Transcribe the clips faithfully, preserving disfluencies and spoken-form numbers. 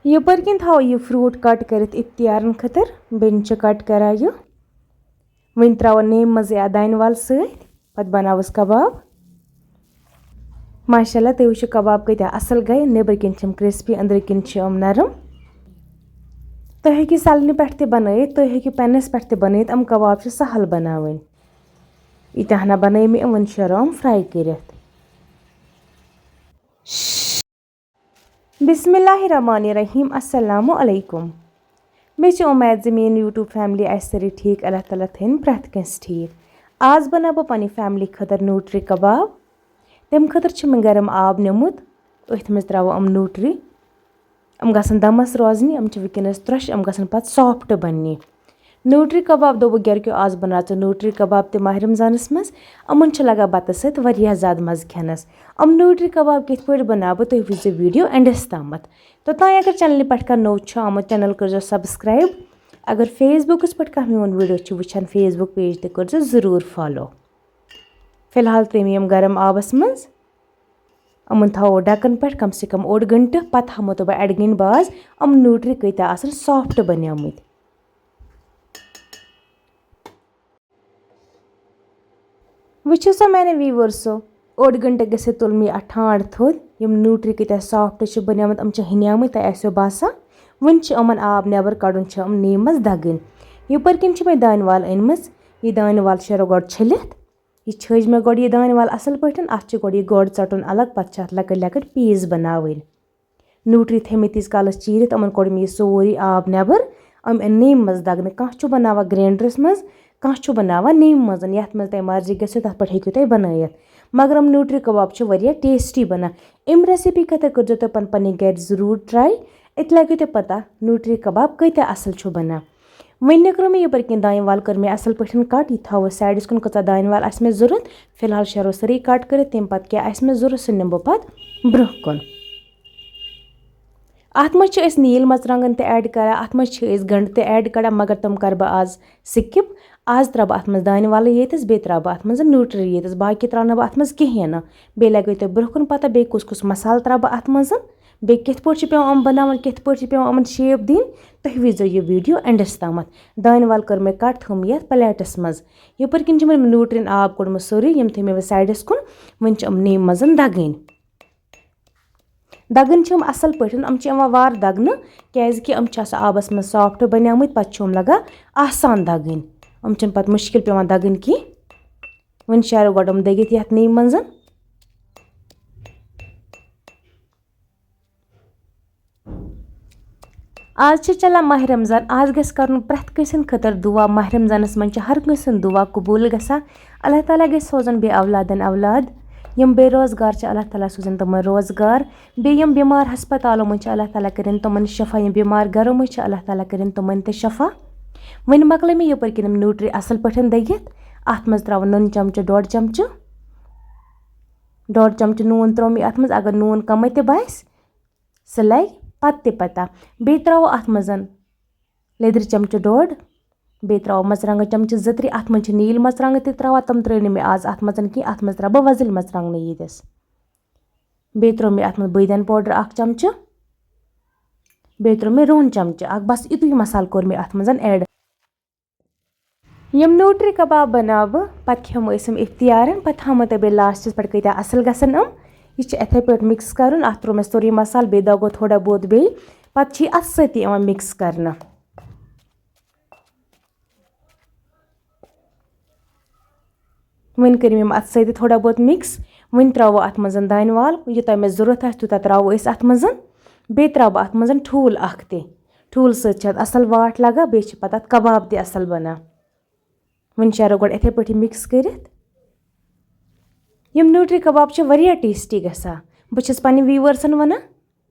یپٲرۍ کِنۍ تھاوو یہِ فروٗٹ کٹ کٔرِتھ افتیارن خٲطرٕ۔ بیٚنہِ چھِ کٹ کران یہِ۔ وۄنۍ ترٛاوو نیمہِ منٛزٕے اَتھ دانہِ وَل سۭتۍ، پَتہٕ بَناوَس کباب۔ ماشاءاللہ، تُہۍ وٕچھِو کباب کۭتیٛاہ اَصٕل گٔے۔ نیٚبٕرۍ کِنۍ چھِ یِم crispy، أنٛدرٕ کِنۍ چھِ یِم نرم۔ تُہۍ ہیٚکِو سَلنہِ پٮ۪ٹھ تہِ بَنٲیِتھ، تُہۍ ہیٚکِو پینَس پٮ۪ٹھ تہِ بَنٲیِتھ۔ یِم کباب چھِ سَہَل بَناوٕنۍ۔ ییٖتیٛاہ ہنا بَنٲے مےٚ، یِم وۄنۍ شیرو یِم fry کٔرِتھ۔ بسم اللہ الرحمن الرحیم۔ السلام علیکم۔ مےٚ چھِ اُمید زِ میٛٲنۍ YouTube family آسہِ سٲری ٹھیٖک، اللہ تعالیٰ تھٲیِن پرٛٮ۪تھ کٲنٛسہِ ٹھیٖک۔ آز بَناو بہٕ پنٛنہِ family خٲطرٕ نیوٗٹری کباب۔ تَمہِ خٲطرٕ چھِ مےٚ گرم آب نیومُت، أتھۍ منٛز ترٛاوو یِم نیوٗٹری۔ یِم گژھن دَمَس روزنہِ، یِم چھِ وٕنکیٚنَس ترٛوٚشہِ، یِم گژھن پَتہٕ soft بَننہِ۔ نیوٗٹری کباب دوٚپُکھ گرِکیو، آز بناو ژٕ نیوٗٹری کباب تہِ ماہِ رمضانس منٛز۔ یِمن چھُ لگان بتہٕ سۭتۍ واریاہ زیادٕ مزٕ کھٮ۪نس۔ یِم نیوٗٹری کباب کِتھ پٲٹھۍ بناو بہٕ، تُہۍ وٕچھزیو video endس تامتھ۔ توٚتام اگر channelہِ پٮ۪ٹھ کانٛہہ نوٚو چھُ آمُت، channel کٔرزیو subscribe۔ اگر Facebookس پٮ۪ٹھ کانٛہہ میون video چھُ وٕچھان، Facebook page تہِ کٔرزیو ضروٗر follow۔ فی الحال ترٲے مےٚ یِم گرم آبس منٛز۔ یِمن تھاوو ڈکن پٮ۪ٹھ کم سے کم اوٚڑ گھنٹہٕ، پتہٕ ہاومو تۄہہِ بہٕ اَڑِ گھنٹہٕ باز یِم نیوٗٹری کۭتیاہ آسن soft بنیمٕتۍ۔ وٕچھِو سا میانیو viewersو، اوٚڑ گھنٹہٕ گٔژھِتھ تُل مےٚ اَتھ ٹھانٛڈ تھوٚد۔ یِم نیوٗٹری کۭتیٛاہ soft چھِ بَنیمٕتۍ، یِم چھِ ہنیمٕتۍ، تۄہہِ آسیو باسان۔ وٕنہِ چھِ یِمَن آب نٮ۪بر کَڑُن، چھِ یِم نیمہِ منٛز دَگٕنۍ۔ یَپٲرۍ کِنۍ چھِ مےٚ دانہِ وَل أنمٕژ۔ یہِ دانہِ وَل شیرو گۄڈٕ چھٔلِتھ۔ یہِ چھٔج مےٚ گۄڈٕ یہِ دانہِ وَل اَصٕل پٲٹھۍ۔ اَتھ چھِ گۄڈٕ یہِ گۄڈٕ ژَٹُن الگ، پَتہٕ چھِ اَتھ لۄکٕٹۍ لۄکٕٹۍ piece بَناوٕنۍ۔ نیوٗٹری تھٲیمٕتۍ تیٖتِس کالَس چیٖرِتھ، یِمَن کوٚڑ مےٚ یہِ سورُے آب نٮ۪بر۔ یِم أنۍ نیمہِ منٛز دَگنہٕ۔ کانٛہہ چھُ بَناوان grinderس منٛز، کانٛہہ چھُ بَناوان نیمہِ منٛز، یَتھ منٛز تۄہہِ مرضی گژھِ، تَتھ پٮ۪ٹھ ہیٚکِو تُہۍ بَنٲیِتھ۔ مگر یِم نیوٗٹری کباب چھِ واریاہ tasty بَنان۔ اَمہِ recipe خٲطرٕ کٔرۍزیو تُہۍ پَنٕنۍ پَنٕنۍ گَرِ ضروٗر try، أتۍ لَگیو تۄہہِ پَتہ نیوٗٹری کباب کۭتیٛاہ اَصٕل چھُ بَنان۔ وۄنۍ نِکرٲو مےٚ یَپٲرۍ کِنۍ دانہِ وَل، کٔر مےٚ اَصٕل پٲٹھۍ cut۔ یہِ تھاوو sideس کُن، کۭژاہ دانہِ وَل آسہِ مےٚ ضوٚرَتھ۔ فی الحال شیرو سٲرٕے cut کٔرِتھ، تَمہِ پَتہٕ کیٛاہ آسہِ مےٚ ضوٚرَتھ، سُہ نِمہٕ بہٕ پَتہٕ برٛونٛہہ کُن۔ اَتھ منٛز چھِ أسۍ نیٖل مَرژٕوانٛگَن تہِ add کَران، اَتھ منٛز چھِ أسۍ گَنٛڈٕ تہِ add کَران، مگر تِم کَرٕ بہٕ آز skip۔ آز ترٛاوٕ بہٕ اَتھ منٛز دانہِ وَلٕے ییٚتَس، بیٚیہِ ترٛاوٕ بہٕ اَتھ منٛز نیوٗٹری ییٚتَس، باقٕے ترٛاونہٕ بہٕ اَتھ منٛز کِہیٖنۍ نہٕ۔ بیٚیہِ لَگٲیِو تُہۍ برٛونٛہہ کُن پَتہ، بیٚیہِ کُس کُس مصالہٕ ترٛاوٕ بہٕ اَتھ منٛز، بیٚیہِ کِتھ پٲٹھۍ چھِ پٮ۪وان یِم بَناوٕنۍ، کِتھ پٲٹھۍ چھِ پٮ۪وان یِمَن shape دِنۍ، تُہۍ وٕچھزیو یہِ video endس تامَتھ۔ دانہِ وَل کٔر مےٚ cut، تھٲوٕم یَتھ plateس منٛز۔ یَپٲرۍ کِنۍ چھِ مےٚ نیوٗٹرین آب کوٚڑمُت سورُے، یِم تھٲے مےٚ وۄنۍ sideس کُن۔ وۄنۍ چھِ یِم نیمہِ منٛز دَگٕنۍ۔ دَگٕنۍ چھِ یِم اَصٕل پٲٹھۍ، یِم چھِ یِوان وارٕ دَگنہٕ، کیٛازِکہِ یِم چھِ آسان آبَس منٛز soft بَنیمٕتۍ، پَتہٕ چھِ یِم لَگان آسان دَگٕنۍ۔ یِم چھِنہٕ پَتہٕ مُشکِل پٮ۪وان دَگٕنۍ کینٛہہ۔ وۄنۍ شیرو گۄڈٕ یِم دٔگِتھ یَتھ نیمہِ منٛز۔ آز چھِ چلان ماہِ رمضان، آز گژھِ کرُن پرٛٮ۪تھ کٲنٛسہِ ہِنٛدِ خٲطرٕ دُعا۔ ماہِ رمضانَس منٛز چھِ ہر کٲنٛسہِ ہُنٛد دُعا قبوٗل گژھان۔ اللہ تعالیٰ گژھِ سوزُن بے اولادن اولاد۔ یِم بے روزگار چھِ، اللہ تعالیٰ سوزِن تِمن روزگار۔ بیٚیہِ یِم بٮ۪مار ہسپتالو منٛز چھِ، اللہ تعالیٰ کٔرِنۍ تِمن شفا۔ یِم بٮ۪مار گرو منٛز چھِ، اللہ تعالیٰ کٔرِنۍ تِمن تہِ شفا۔ وۄنۍ مۄکلٲے مےٚ یَپٲرۍ کِنۍ یِم نیوٗٹری اَصٕل پٲٹھۍ دٔگِتھ۔ اَتھ منٛز ترٛاوٕ نُن چمچہٕ، ڈۄڈ چمچہٕ۔ ڈۄڈ چمچہٕ نوٗن ترٛوو مےٚ اَتھ منٛز۔ اگر نوٗن کَمٕے تہِ باسہِ، سُہ لَگہِ پَتہٕ تہِ پَتہ۔ بیٚیہِ ترٛاوو اَتھ منٛز لیٚدرِ چمچہٕ ڈۄڈ، بیٚیہِ ترٛاوو مَرژٕوانٛگَن چمچہٕ زٕ ترٛےٚ۔ اَتھ منٛز چھِ نیٖلۍ مَرژٕوانٛگَن تہِ ترٛاوان، تِم ترٛٲے نہٕ مےٚ آز اَتھ منٛز کینٛہہ۔ اَتھ منٛز ترٛاوٕ بہٕ وۄزٕلۍ مَرژٕوانٛگنٕے ییٖتِس۔ بیٚیہِ ترٛوو مےٚ اَتھ منٛز بٲدیان powder اَکھ چمچہٕ، بیٚیہِ ترٛوو مےٚ رُہُن چمچہٕ اَکھ۔ بَس یُتُے مصالہٕ کوٚر مےٚ اَتھ منٛز add۔ یِم نیوٗٹری کباب بناو بہٕ، پتہٕ کھٮ۪مو أسۍ یِم افطارن، پتہٕ ہاوو تۄہہِ بیٚیہِ lastس پٮ۪ٹھ کۭتیٛاہ اصل گژھن یِم۔ یہِ چھُ یِتھے پٲٹھۍ mix کرُن، اتھ ترٛوو مےٚ سورُے مصالہٕ، بیٚیہِ دگو تھوڑا بہت بیٚیہِ۔ پتہٕ چھُ یہِ اتھ سۭتی یِوان mix کرنہٕ۔ وۄنۍ کٔرِم یِم اتھ سۭتۍ تھوڑا بہت mix۔ وۄنۍ ترٛاوو اتھ منٛز دانہِ وَل، یوٗتاہ مےٚ ضروٗرت آسہِ، تیوٗتاہ ترٛاوو أسۍ اتھ منٛز۔ بیٚیہِ ترٛاوٕ بہٕ اتھ منٛز ٹھوٗل اکھ تہِ۔ ٹھوٗلہٕ سۭتۍ چھِ اتھ اصل واٹھ لگان، بیٚیہِ چھِ پتہٕ اتھ کباب تہِ اصل بنان۔ وۄنۍ شیرو گۄڈٕ یِتھے پٲٹھۍ mix کٔرِتھ۔ یِم نیوٗٹری کباب چھِ واریاہ tasty گژھان۔ بہٕ چھَس پننٮ۪ن viewersن ونان،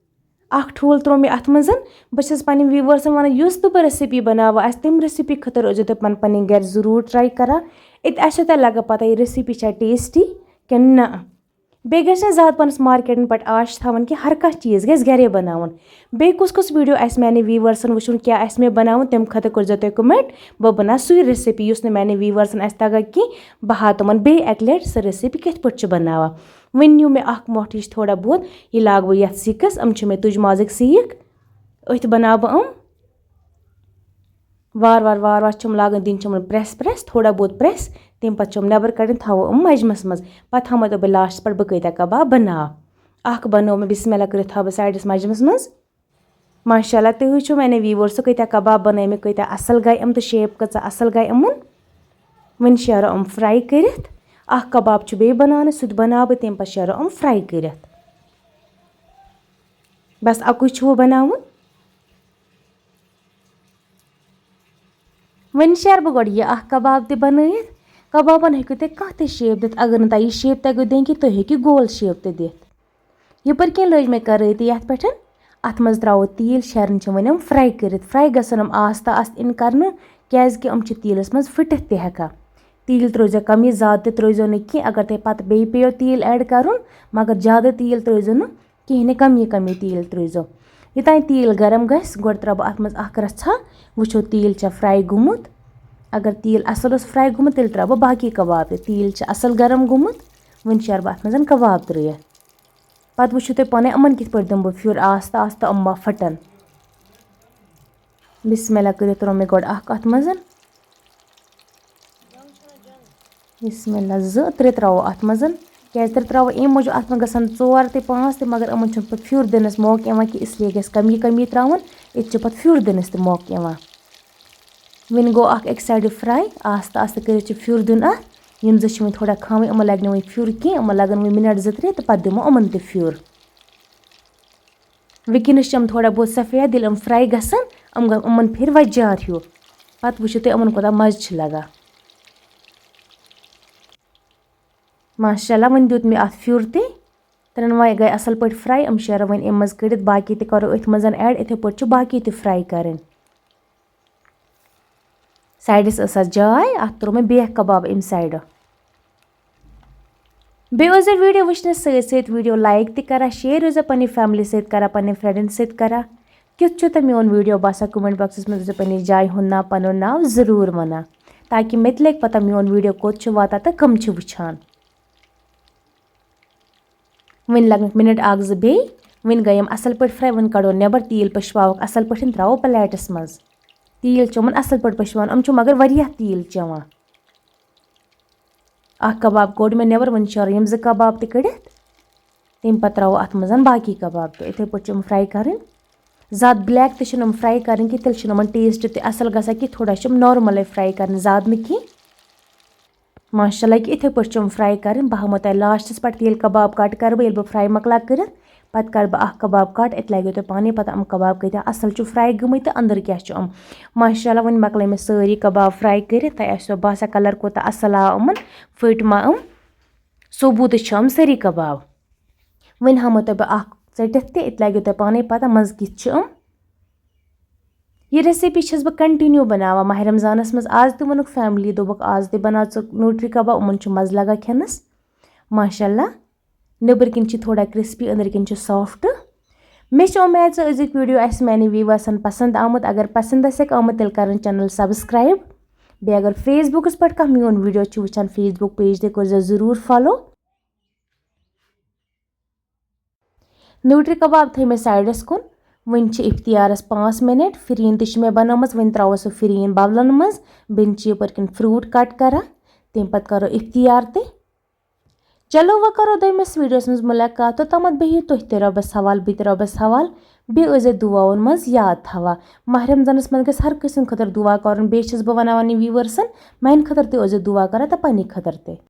اکھ ٹھوٗل ترٛوو مےٚ اتھ منٛز۔ بہٕ چھَس پننٮ۪ن viewersن ونان، یُس تہِ بہٕ recipe بناوٕ آسہِ، تَمہِ recipe خٲطرٕ ٲسۍزیو تُہۍ پن-، پنٕنۍ گرِ ضروٗر try کران۔ اَتہِ آسیو تۄہہِ لگان پتہ، یہِ recipe چھا tasty کِنہٕ نہ۔ بیٚیہِ گژھِ نہٕ زیادٕ پانَس مارکیٹَن پٮ۪ٹھ آش تھاوُن کینٛہہ، ہر کانٛہہ چیٖز گژھِ گرے بناوُن۔ بیٚیہِ کُس کُس video آسہِ میانٮ۪ن viewersن وٕچھُن، کیٛاہ آسہِ مےٚ بناوُن، تَمہِ خٲطرٕ کٔرۍزیو تُہۍ comment۔ بہٕ بناوٕ سُے recipe یُس نہٕ میانٮ۪ن viewersن آسہِ تگان کینٛہہ۔ بہٕ ہاوٕ تِمن بیٚیہِ اَکہِ لٹہِ سُہ recipe کِتھ پٲٹھۍ چھِ بناوان۔ وۄنۍ نیوٗ مےٚ اکھ مۄٹھ ہِش تھوڑا بہت، یہِ لاگہٕ بہٕ یَتھ سیٖکَس۔ یِم چھِ مےٚ تُج مازٕکۍ سیٖکھ۔ أتھۍ بَناوٕ بہٕ یِم وارٕ وارٕ وارٕ وارٕ چھِم لاگان دِنۍ چھِم پرٛٮ۪س پرٛٮ۪س، تھوڑا بہت پرٛٮ۪س۔ تَمہِ پَتہٕ چھِم نٮ۪بر کَڑٕنۍ، تھاوو یِم مَجمَس منٛز۔ پَتہٕ ہاوو تۄہہِ بہٕ لاسٹَس پٮ۪ٹھ بہٕ کۭتیٛاہ کباب بَناو۔ اَکھ بَنوو مےٚ، بِسمہِ اللہ کٔرِتھ تھاوٕ بہٕ سایڈَس مَجمَس منٛز۔ ماشاء اللہ، تُہۍ وٕچھِو میٛانیو ویٖوٲرسو کۭتیٛاہ کباب بَنٲے مےٚ، کۭتیٛاہ اَصٕل گٔے یِم تہٕ شیپ کۭژاہ اَصٕل گٔے یِمَن۔ وۄنۍ شیرو یِم فرٛاے کٔرِتھ۔ اَکھ کباب چھُ بیٚیہِ بَناونہٕ، سُہ تہِ بَناو بہٕ تَمہِ پَتہٕ شیرو یِم فرٛاے کٔرِتھ۔ بَس اَکُے چھُ وۄنۍ بَناوُن۔ وۄنۍ شیرٕ بہٕ گۄڈٕ یہِ اَکھ کباب تہِ بَنٲیِتھ۔ کبابَن ہیٚکِو تُہۍ کانٛہہ تہِ شیپ دِتھ، اگر نہٕ تۄہہِ یہِ شیپ تَگیو دِنۍ کینٛہہ، تُہۍ ہیٚکِو گول شیپ تہِ دِتھ۔ یَپٲرۍ کِنۍ لٲج مےٚ کَرٲے تہِ یَتھ پٮ۪ٹھ۔ اَتھ منٛز ترٛاوو تیٖل، شیرٕنۍ چھِ وۄنۍ یِم فرٛاے کٔرِتھ۔ فرٛاے گژھن یِم آستہٕ آستہٕ یِن کَرنہٕ، کیٛازِکہِ یِم چھِ تیٖلَس منٛز پھٕٹِتھ تہِ ہٮ۪کان۔ تیٖل ترٛٲیزیو کَمٕے، زیادٕ تہِ ترٛٲیزیو نہٕ کینٛہہ۔ اگر تۄہہِ پَتہٕ بیٚیہِ پیٚیو تیٖل ایڈ کَرُن، مگر زیادٕ تیٖل ترٛٲیزیو نہٕ کِہیٖنۍ نہٕ، کَمٕے کَمٕے تیٖل ترٛٲیزیو۔ یوٚتام تیٖل گرم گژھِ، گۄڈٕ ترٛاوٕ بہٕ اَتھ منٛز اَکھ رَژھا، وٕچھو تیٖل چھا فرٛاے گوٚمُت۔ اگر تیٖل اَصٕل اوس فرٛاے گوٚمُت، تیٚلہِ ترٛاوٕ بہٕ باقٕے کباب تہِ۔ تیٖل چھِ اَصٕل گرم گوٚمُت، وۄنۍ شیرٕ بہٕ اَتھ منٛز کباب ترٛٲیِتھ۔ پَتہٕ وٕچھِو تُہۍ پانَے یِمَن کِتھ پٲٹھۍ دِمہٕ بہٕ پھیُر آستہٕ آستہٕ، یِم ما پھٹن۔ بسم اللہ کٔرِتھ ترٛوو مےٚ گۄڈٕ اَکھ اَتھ منٛز۔ بسم اللہ، زٕ، ترٛےٚ ترٛاوو اَتھ منٛز۔ کیٛازِ ترٛےٚ ترٛاوو اَمہِ موٗجوٗب، اَتھ منٛز گژھن ژور تہِ پانٛژھ تہِ، مگر یِمَن چھُنہٕ پَتہٕ پھیُر دِنَس موقعہٕ یِوان کینٛہہ، اس لیے گژھِ کَمی کَمی ترٛاوُن، ییٚتہِ چھُ پَتہٕ پھیُر دِنَس تہِ موقعہٕ یِوان۔ وۄنۍ گوٚو اَکھ اَکہِ سایڈٕ فرٛاے، آستہٕ آستہٕ کٔرِتھ چھِ پھیُر دیُن اَتھ۔ یِم زٕ چھِ وۄنۍ تھوڑا خامٕے، یِمَن لَگہِ نہٕ وۄنۍ پھیُر کینٛہہ، یِمَن لَگَن وۄنۍ مِنَٹ زٕ ترٛےٚ تہٕ پَتہٕ دِمو یِمَن تہِ پھیُر۔ وٕنکیٚنَس چھِ یِم تھوڑا بہت سفید، ییٚلہِ یِم فرٛاے گژھن، یِم گژھن یِمَن پھِرِ وۄزجار ہیوٗ۔ پَتہٕ وٕچھِو تُہۍ یِمَن کوٗتاہ مَزٕ چھُ لَگان۔ ماشاء اللہ، وۄنۍ دیُت مےٚ اَتھ پھیُر تہِ۔ ترٛٮ۪ن وۄنۍ گٔے اَصٕل پٲٹھۍ فرٛاے، یِم شیرو وۄنۍ اَمہِ منٛز کٔڑِتھ، باقٕے تہِ کَرو أتھۍ منٛز ایڈ۔ یِتھَے پٲٹھۍ چھِ باقٕے تہِ فرٛاے کَرٕنۍ۔ سایڈَس ٲس اَتھ جاے، اَتھ ترٛوو مےٚ بیکھ کباب اَمہِ سایڈٕ۔ بیٚیہِ ٲسۍزیو ویٖڈیو وٕچھنَس سۭتۍ سۭتۍ ویٖڈیو لایِک تہِ کَران، شِیَر ٲسۍزیو پنٛنہِ فیملی سۭتۍ کَران، پنٛنٮ۪ن فرٛٮ۪نٛڈَن سۭتۍ کَران۔ کیُتھ چھُو تۄہہِ میون ویٖڈیو باسان؟ کمنٹ باکسَس منٛز ٲسۍزیو پنٛنِس جایہِ ہُنٛد ناو، پَنُن ناو ضروٗر وَنان، تاکہِ مےٚ تہِ لَگہِ پَتہ میون ویٖڈیو کوٚت چھُ واتان تہٕ کٕم چھِ وٕچھان۔ وۄنۍ لَگَکھ مِنَٹ اَکھ زٕ بیٚیہِ۔ وۄنۍ گٔے یِم اَصٕل پٲٹھۍ فرٛاے، وۄنۍ کَڑو نٮ۪بَر، تیٖل پٔشپاوَکھ اَصٕل پٲٹھۍ، ترٛاوو پلیٹَس منٛز۔ تیٖل چھُ یِمَن اَصٕل پٲٹھۍ پٔشپاوان، یِم چھِ مگر واریاہ تیٖل چٮ۪وان۔ اَکھ کباب کوٚڑ مےٚ نٮ۪بَر، وۄنۍ شیرو یِم زٕ کباب تہِ کٔڑِتھ۔ تَمہِ پَتہٕ ترٛاوو اَتھ منٛز باقٕے کباب تہِ۔ یِتھَے پٲٹھۍ چھِ یِم فرٛاے کَرٕنۍ۔ زیادٕ بٕلیک تہِ چھِنہٕ یِم فرٛاے کَرٕنۍ کینٛہہ، تیٚلہِ چھِنہٕ یِمَن ٹیسٹ تہِ اَصٕل گژھان کینٛہہ۔ تھوڑا چھِ یِم نارمَلٕے فرٛاے کَرٕنۍ، زیادٕ نہٕ کینٛہہ۔ ماشاء اللہ کہِ یِتھَے پٲٹھۍ چھِ یِم فرٛاے کَرٕنۍ۔ بہٕ ہاومو تۄہہِ لاسٹَس پٮ۪ٹھ تیٚلہِ کباب کَٹ کَرٕ بہٕ، ییٚلہِ بہٕ فرٛاے مۄکلاو کٔرِتھ، پَتہٕ کَڑٕ بہٕ اَکھ کباب کَٹ، اَتہِ لَگیو تۄہہِ پانَے پَتہ یِم کباب کۭتیٛاہ اَصٕل چھُ فرٛاے گٔمٕتۍ تہٕ أنٛدٕرۍ کیٛاہ چھُ یِم۔ ماشاء اللہ، وۄنۍ مۄکلٲے مےٚ سٲری کباب فرٛاے کٔرِتھ، تۄہہِ آسیو باسان کَلَر کوٗتاہ اَصٕل آو یِمَن، پھٔٹۍ ما یِم، ثوبوٗتٕے چھِ یِم سٲری کباب۔ وۄنۍ ہاومو تۄہہِ بہٕ اَکھ ژٔٹِتھ تہِ، اَتہِ لَگیو تۄہہِ پانَے پَتہ منٛزٕ کِتھ چھِ یِم۔ یہِ ریسیپی چھَس بہٕ کنٹِنیو بَناوان ماہِ رمضانَس منٛز۔ آز تہِ ووٚنُکھ فیملی، دوٚپُکھ، "آز تہِ بَناو ژٕ نیوٗٹری کباب، یِمَن چھُ مَزٕ لَگان کھٮ۪نَس۔" ماشاء اللہ، نیٚبٕرۍ کِنۍ چھِ تھوڑا کرسپی، أنٛدٕرۍ کِنۍ چھِ سافٹ۔ مےٚ چھِ اُمید زِ أزیُک ویٖڈیو آسہِ میٛانہِ ویٖوٲرسَن پَسنٛد آمُت۔ اگر پَسنٛد آسٮ۪کھ آمُت، تیٚلہِ کَرُن چینل سبسکرایب۔ بیٚیہِ اگر فیس بُکَس پٮ۪ٹھ کانٛہہ میون ویٖڈیو چھُ وٕچھان، فیس بُک پیج تہِ کٔرۍزیو ضروٗر فالو۔ نیوٗٹری کباب تھٲے مےٚ سایڈَس کُن۔ وٕنۍ چھِ اِفتِیارَس پانٛژھ مِنَٹ۔ فِرِنۍ تہِ چھِ مےٚ بَنٲومٕژ، وٕنۍ ترٛاوو سُہ فِرِنۍ باولَن منٛز۔ بیٚیہِ چھِ یَپٲرۍ کِنۍ فروٗٹ کَٹ کَران۔ تَمہِ پَتہٕ کَرو اِفتِیار تہِ۔ چلو، وۄنۍ کَرو دوٚیمِس ویٖڈیوَس منٛز مُلاقات۔ توٚتامَتھ بِہِو تُہۍ تہِ رۄبَس حوال، بہٕ تہِ رۄبَس حوال۔ بیٚیہِ ٲسۍزیو دُعاوَن منٛز یاد تھاوان۔ ماہِ رمضانَس منٛز گژھِ ہر کٲنٛسہِ ہِنٛدِ خٲطرٕ دُعا کَرُن۔ بیٚیہِ چھَس بہٕ وَنان وَنٕنۍ ویٖوٲرسَن، میٛانہِ خٲطرٕ تہِ ٲسۍزیو دُعا کَران تہٕ پنٛنہِ خٲطرٕ تہِ۔